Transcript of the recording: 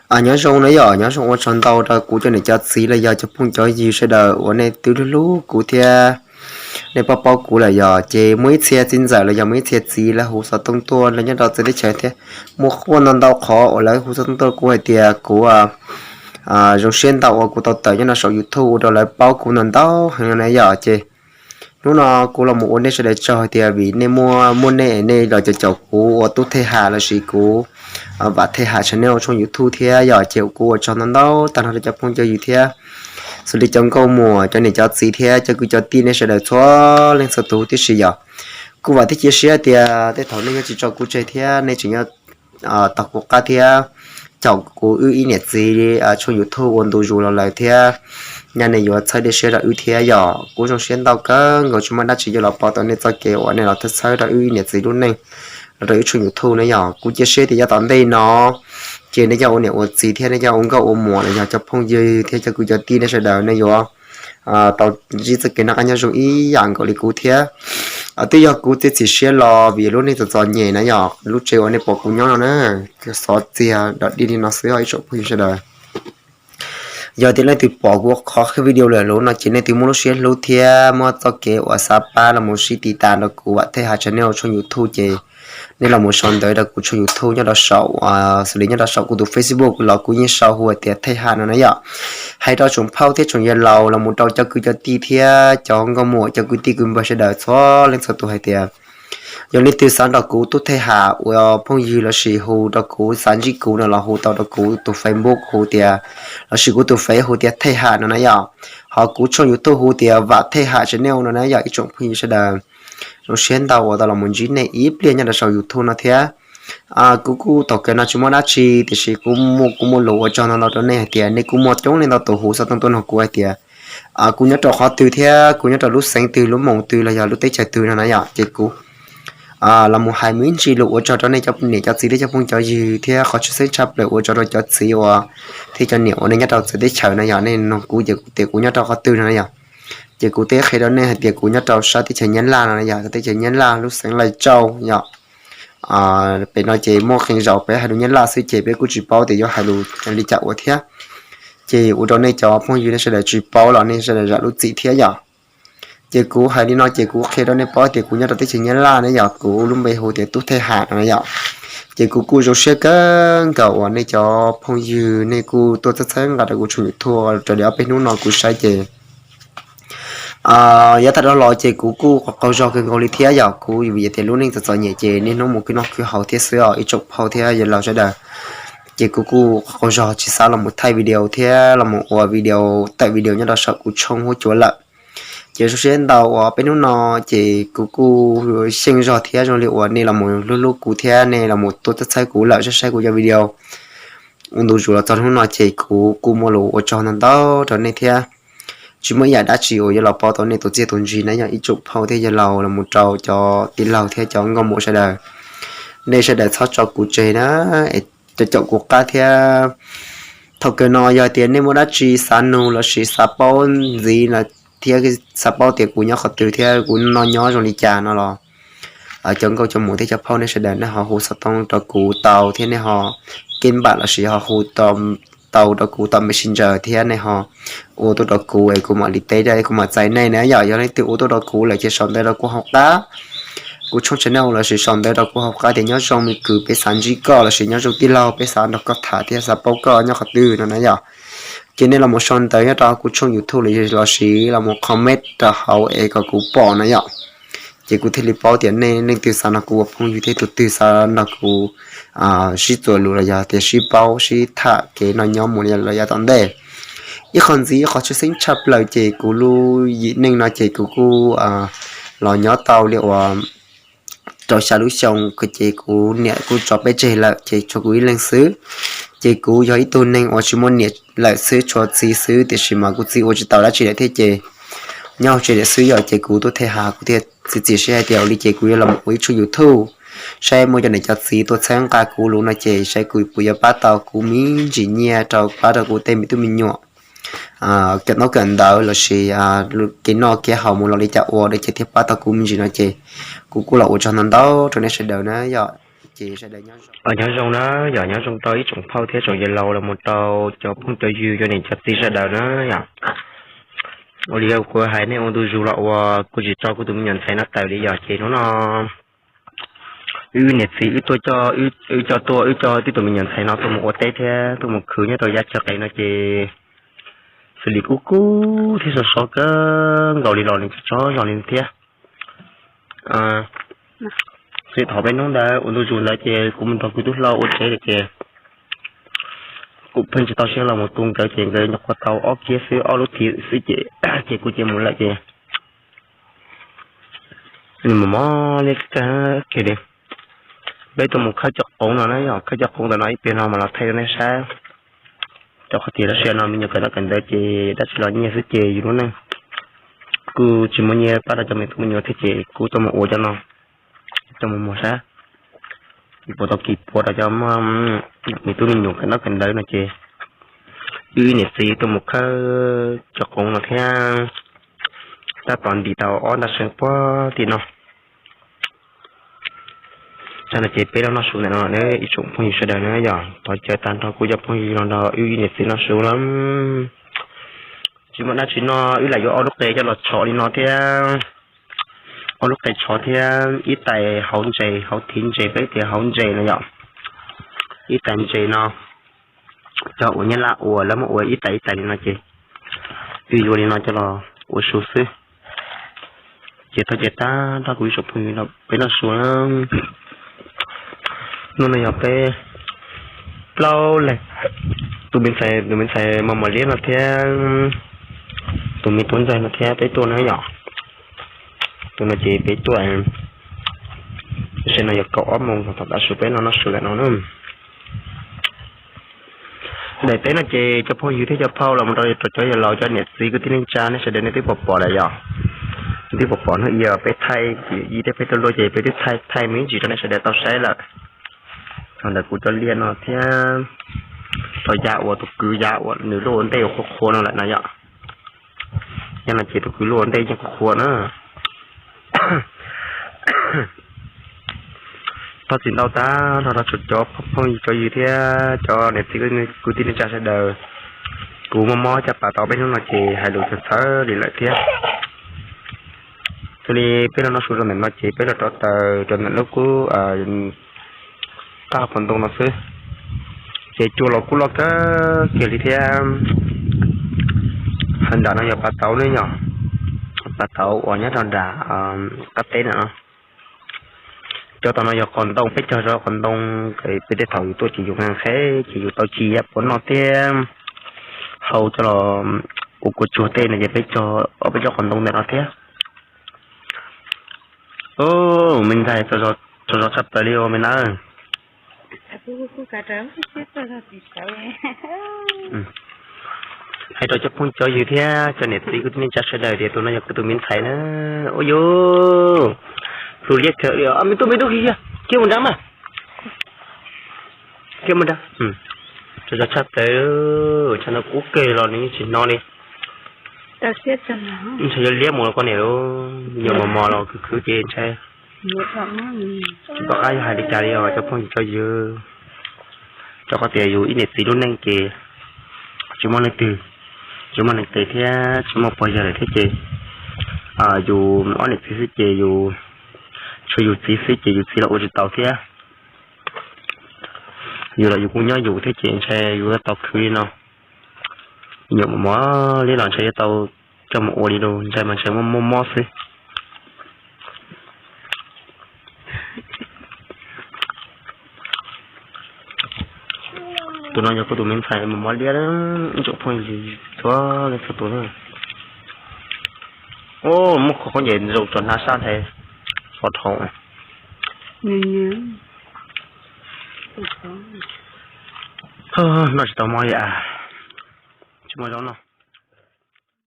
Nyob zoo na yom, nyob zoo ua tsaug ntau rau kuv cov niam cov txiv los yog cov phooj cov ywg sawv daws uas nej twb hlub hlub kuv thiab nej paub paub kuv lawm yom. Ces muaj ib txhia txiv ntxawm los yog muaj ib txhia txiv lawv hu xov tooj tuaj los nyob rau txawv teb chaws thiab muaj quaj ntau ntau qhov uas lawv hu xov tooj tuaj kuv hais tias kuv zoo siab ntau uas kuv tau tawm nyob rau saum YouTube ua rau lawv paub kuv ntau ntau heev no na yom. Ces hnub no kuv los mus ua nej sawv daws tsaug hais tias vim nej muaj muaj nej nej los caum caum kuv ua tub thej ham lossis kuv Vam Thej Ham channel ua tshooj YouTube thiab yom. Ces kuv ua tsaug ntau ntau tag nrho rau cov phooj cov ywg thiab xws li cov nkauj muam cov niam cov txiv thiab cov kwv cov tij nej sawv daws txhua leej txhua tus tib si yom. Kuv vam thiab cia siab tias tej thaum nej yuav tsis tso kuv tseg thiab nej tseem yuav tos kuv qab thiab caum kuv wb ib niam txiv tshooj YouTube ua ntu zus los lawm thiab nyaj nej yuav txhawb dej siab rau wb thiab yom. Kuv zoo siab ntau kawg nkaus tsis muaj dab tsi yuav los pauv tau nej txoj kev uas nej los txhawb rau wb ib niam txiv lub neej los rau wb tshooj YouTube na yom. Kuv cia siab tias yav tom ntej no ces nej cov ua niam ua txiv thiab nej cov ua nkauj ua muam los yog cov phooj ywg thiab cov kwv cov tij nej sawv daws nej yuav tau ntsib txoj kev noj qab nyob zoo ib yam nkaus li kuv thiab. Twb yog kuv txiav txim siab los vim lub neej txom txom nyem na yom, lub tsev uas nej pom kuv nyob no na, xov txiag dog dig li no xwb os ib tsoom phooj ywg sawv daws. Yog tias leej twg pom kuv qhov video lawm no ces nej twb muaj lub siab hlub thiab muaj txoj kev uas xav pab los mus sib tiv tas rau kuv Vam Thej Ham channel tshooj YouTube ces nej los mus sau ntawv rau kuv tshooj YouTube nyob rau saum, xws li nyob rau saum kuv tus Facebook los kuv yeej sau hu hais tias Thej Ham no na yom. Hais rau tsoom phauj thiab tsoom yawg laus los mus rau cov kwv cov tij thiab cov nkauj muam cov kwv tij kwv npawg sawv daws txhua leej txhua tus hais tias yog leej twg xav nrog kuv tub thej ham ua phooj ywg lossis hu rau kuv xav ntsib kuv no los hu tau rau kuv tus Facebook hu tias, lossis kuv tus Face hu tias Thej Ham no na yom. Ho kuv tshooj YouTube hu tias Vam Thej Ham channel no na yom ib tsoom phooj ywg sawv daws. Zoo siab ntau uas tau los mus ntsib nej ib pliag nyob rau saum YouTube no thiab. Kuv kuj thaum kawg no tsis muaj dab tsi tiam sis kuv muaj kuv muaj lus ua tsaug ntau ntau rau nej hais tias nej kuj muaj coob leej ntau tus hu xov tooj tuaj nug kuv hais tias kuv nyob rau qhov twg thiab kuv nyob rau lub xeev twg lub moos twg los yog lub teb chaws twg no na yom. Ces kuv los mus hais me ntsis lus ua tsaug rau nej cov niam cov txiv thiab cov phooj cov ywg thiab qhov tshwj xeeb tshaj plaws ua tsaug rau cov txiv uas thiab cov niam uas nej nyob rau txawv teb chaws no yom. Nej nug kuv ces kuv tias kuv nyob rau qhov twg no na yom. Ces kuv teb qhia rau nej hais tias kuv nyob rau sab teb chaws Nyab Laj no na yom, teb chaws Nyab Laj lub xeev Lais Tsau yom. Pem no ces muaj qee zaus peb hais lus Nyab Laj xwb ces peb kuj tsis paub tias yuav hais lus li cas ua thiab. Ces ua rau nej cov phooj ywg nej sawv daws tsis paub los nej sawv daws zam lub txim thiab yom. Ces kuv hais li no ces kuv qhia rau nej paub tias kuv nyob rau teb chaws Nyab Laj ne yom, kuv lub npe hu tias Tub Thej Ham no na yom. Ces kuv kuj zoo siab kawg nkaus uas nej cov phooj ywg nej kuj tuaj txhawb txhawb nqa rau kuv tshooj YouTube raws li ob peb hnub no kuv saib ces yav tag dhau los ces kuv kuj qaug qaug zog kawg nkaus li thiab yom. Kuv vim tias lub neej txom txom nyem ces niaj hnub mus khwv noj khwv haus thiab xwb os ib tsoom phauj thiab yawg laus sawv daws. Ces kuv kuj qaug qaug zog tsis xav los mus thaij video thiab los mus ua video, tawm video nyob rau saum kuv tshooj huab cua lawm. Ces zoo siab ntau uas peb hnub no ces kuv kuj xyeej zog thiab zoo li uas nej los mus hlub hlub kuv thiab nej los mus tuaj txhawb txhawb kuv lawm saib saib kuv cov video ua ntu zus los txog hnub no ces kuv kuj muaj lus ua tsaug ntau ntau rau nej thiab. Tsis muaj ib yam dab tsi uas yuav los pauv tau nej tus txiaj tus ntsig na yog ib tsoom phauj thiab yawg laus los mus rau cov tij laug thiab cov nkauj muam sawv daws. Nej sawv daws txhob tso kuv tseg na, es caum caum kuv qab thiab. Thaum kawg no yog tias nej muaj dab tsi xav nug lossis xav paub ntxiv thiab xav paub tias kuv nyob qhov twg thiab kuv noj nyob zoo li cas no los cov nkauj cov muam thiab cov phauj nej sawv daws nej ho hu xov tooj rau kuv tau thiab nej ho kev npam lossis ho hu tau rau kuv tom Messenger thiab nej ho ua tuaj rau kuv es kuv mam li teb kuv mam txais nej na yom. Yog leej twg ua tuaj rau kuv lawm ces sau ntawv rau kuv hauv qab kuv tshooj channel lossis sau ntawv rau kuv hauv qab tias nyob zoo me kwv peb xav ntsib koj lossis nyob zoo tij laug peb xav nrog koj tham thiab xav paub koj nyob qhov twg no na yom. Ces nej los mus sau ntawv nyob rau kuv tshooj YouTube lossis los mus comment rau hauv es kom kuv pom na yom. Ces kuv thiaj li paub tias nej leej twg xav nrog kuv ua phooj ywg thiab tus twg xav nrog kuv sib txuas lus los yog tias sib paub sib tham kev noj nyob mus los yav tom ntej. Ib qho ntxiv ib qho tshwj xeeb tshaj plaws ces kuv lub yim neej no ces kuv kuj los nyob tau li uas rau xya lub xyoo ces kuv niam kuj tso peb tseg lawm ces tshuav kuv ib leeg xwb. Ces kuv yog ib tug neeg uas tsis muaj niam lawm xwb tshuav txiv xwb tiam sis mas kuv txiv ua tsis tau dab tsi lawm thiab ces nyob hauv tsev lawm xwb yom. Ces kuv Tub Thej Ham kuv thiaj txiav txim siab hais tias ua li ces kuv yuav los ua ib tshooj YouTube saib muaj cov niam cov txiv tuaj txhawb nqa kuv lus no ces saib kuv puas yuav pab tau kuv me ntsis nyiaj rau pab rau kuv tej me tub me nyuam kawm ntaub kawm ntawv lossis kev noj kev haus mus los li cas ua no ces thiaj pab tau kuv me ntsis no ces kuv kuj los ua tsaug ntau ntau rau nej sawv daws na yom. Ces sawv daws nyob zoo na, yog nyob zoo rau ib tsoom phauj thiab tsoom yawg laus los mus rau cov phooj cov ywg cov niam cov txiv sawv daws na yom. Ua li yog kuv hais nej ua ntu zus los uas kuv tsis tso kuv tus me nyuam ntxhais no tawm li yom, ces hnub no wb niam txiv wb tuaj, wb coj tuaj, wb coj tib tug me nyuam ntxhais no tuaj mus ua teb thiab tuaj mus khwv nyob rau yav chaw qis no ces xws li kub kub thiab sov sov kawg nkaus li los nws tsis tso zog li thiab. Xws li thaum peb hnub ntawd ua ntu zus ntawd ces kuv mus nrog kuv tub hlau ua tsev lawm ces kuv pheej tsis tau siab los mus tu nkawd ces nkawd nyuam qhuav tau ob kiab xwb, ob lub thiv xwb ces, ces kuv cia mus lawm ces nws mus mob li kawg kiag li. Peb tuaj mus khawb cov qoov no na yom, khawb cov qoov ntawm no ib pliag no mas los thaij rau nej saib. Rau qhov tias lub sij hawm no me nyuam kawm ntaub kawm ntawv ces dab tsi los nyiaj xwb ces yus lub neej kuj tsis muaj nyiaj pab rau cov me tub me nyuam thiab ces kuj tuaj mus ua cov no, coj mus muag saib. Puas tau kis puas rau cov me tub me nyuam kawm ntaub kawm ntawv no ces wb niam txiv tuaj mus khawb cov qoov no thiab tab tom ntim tau ob nta seev puag tim no. Tag no ces peb los noj su ntawm no ib tsoom phooj ywg sawv daws na yom, thov caw tag nrho kuv cov phooj ywg los nrog wb niam txiv noj su na. Tsis muaj dab tsi noj wb lam yuav ob lub qe coj los tshov li no thiab, ob lub qe tshov thiab ib tais hauv ntses, hauv thiv ntses peb tias hauv ntses no yom, ib tais ntses no coj ua nyab laj ua lawv muab ua ib tais ib tais li no ces wb yuav li no coj los ua su xwb. Ces thov caw tag nrho kuv ib tsoom phooj ywg peb noj su na. Hnub no yog peb plaub leeg, tus me ntxhais, tus me ntxhais mos mos liab no thiab tus me tub ntxawg no thiab peb tuaj na yom. Tus no ces peb tuaj, tam sim no yog kaum ob moos thaum tav su peb no noj su lawm no na. Daim teb no ces cov phooj ywg thiab cov phauj los mus rau cov yawg laus cov niam txiv kwv tij neej tsa nej sawv daws nej twb pom pom lawm yom. Nej twb pom pom hnub ib peb thaij, ib teb peb tuaj luaj ces peb twb thaij thaij me ntsis rau nej sawv daws tau saib lawm. Thaum ntawd kuv cov liaj no thiab tau ya uas tus kwv ya uas nws luaj ua ntej uas qhuav qhuav no lawm na yom. Yog no ces tus kwv luaj ua ntej yeej qhuav qhuav na. Thov txim ntau tag nrho rau txhua cov phooj ywg cov ywg thiab cov niam txiv kwv tij neej tsa sawv daws. Kuv mob mob caj pas tau peb hnub no ces hais lus txawv txawv li lawm thiab. Xws li peb los noj su rau ntawm no ces peb los rov taws rau ntawm lub kub qab qhov ntoo no xwb. Ces cua los kuj loj kawg kiag li thiab. Hauv nram no yog pas tauv ne yom, pas tauv uas nyob rau nram qab teb na. Cov tom no yog qos ntoo, peb cog zog qos ntoo, peb tej thaum yus tuaj ces yus nqhis ces yus tau ci puav noj thiab. Hau coj los ua kua tsuag tej no ces peb cog ob peb tsob qos ntoo ntawm no thiab. Me ntxhais, tsaug zog tshaj plaws li os me na. Hais rau cov phooj cov ywg thiab cov niam txiv kwv tij neej tsa sawv daws tias tus no yog kuv tus me ntxhais na. Ua yus hlub liab kawg li os, me tub me tub, khiav mus nrad mas, khiav mus nrad. Tsaug zog tshaj plaws, tsam no kub kawg los nws yeej tsis hnov li. Ntshe yuav liab mus los koj niam, me nyuam mos mos los khwv khwv ces ntshai. Tsis pom qab yuav hais li cas li os cov phooj ywg cov ywg. Rau qhov tias yus ib niam txiv lub neej ces tsis muaj leej twg, tsis muaj neeg tes thiab tsis muaj pog yawg lawm thiab ces yus ob niam txiv xwb ces yus, tshuav yus txiv xwb ces yus txiv los ua tsis tau thiab. Yus los yus kuj nyob yus thiab ces ntshai yus yuav tau khwv li no. Nyuam mos mos li los ntshai yuav tau coj mus ua li lus ntshai mas ntshai muaj mob mob xwb. Tus no yog kuv tus me ntxhais mos mos liab, ib tsoom phooj ywg txhua leej txhua tus na. Muab qhov ncaws zoo tso hnav sab nthe, qhov dhau. Noj tsis tau mov li as, tsis muaj zaub noj.